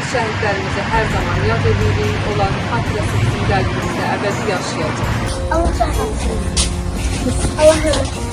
Şəhidlərimizi hər zaman yad edirik. Onların xatirəsi bizim qəlbimizdə əbədi yaşayacaq. Allah rəhmət eylesin. Allah rəhmət eylesin.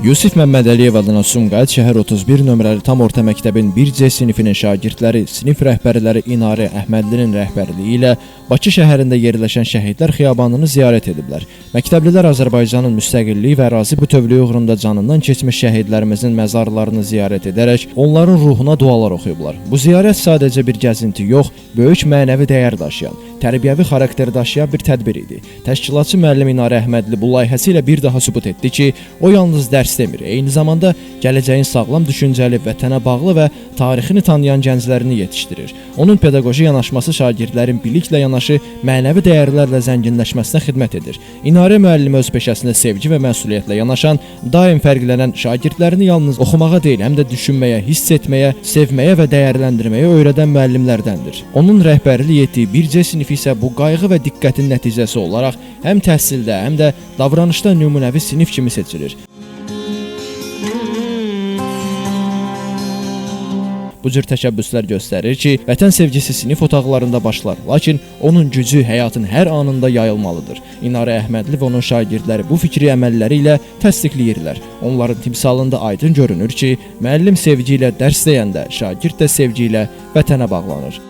Yusif Məmmədəliyev adına Sumqayıt şəhər 31 nömrəli tam orta məktəbin 1C sinifinin şagirdləri, sinif rəhbərləri İnarə Əhmədlinin rəhbərliyi ilə Bakı şəhərində yerləşən Şəhidlər Xiyabanını ziyarət ediblər. Məktəblilər Azərbaycanın müstəqilliyi və ərazi bütövlüyü uğrunda canından keçmiş şəhidlərimizin məzarlarını ziyarət edərək onların ruhuna dualar oxuyublar. Bu ziyarət sadəcə bir gəzinti yox, böyük mənəvi dəyər daşıyan, tərbiyəvi xarakter daşıyan bir tədbir idi. Təşkilatçı müəllim İnarə Əhmədli bu layihəsi ilə bir daha sübut etdi ki, o yalnız dərs demir, eyni zamanda gələcəyin sağlam düşüncəli, vətənə bağlı və tarixini tanıyan gənclərini yetişdirir. Onun pedaqoji yanaşması şagirdlərin biliklə yanaşı mənəvi dəyərlərlə zənginləşməsinə xidmət edir. İnarə müəllim öz peşəsinə sevgi və məsuliyyətlə yanaşan, daim fərqlənən şagirdlərini yalnız oxumağa deyil, həm də düşünməyə, hiss etməyə, sevməyə və dəyərləndirməyə öyrədən müəllimlərdəndir. Onun rəhbərlik etdiyi 1C sinifi isə bu qayğı və diqqətin nəticəsi olaraq həm təhsildə, həm də davranışda nümunəvi sinif kimi seçilir. Bu cür təşəbbüslər göstərir ki, vətən sevgisi sinif otaqlarında başlar, lakin onun gücü həyatın hər anında yayılmalıdır. İnarə Əhmədli və onun şagirdləri bu fikri əməlləri ilə təsdiqləyirlər. Onların timsalında aydın görünür ki, müəllim sevgi ilə dərs deyəndə, şagird də sevgi ilə vətənə bağlanır.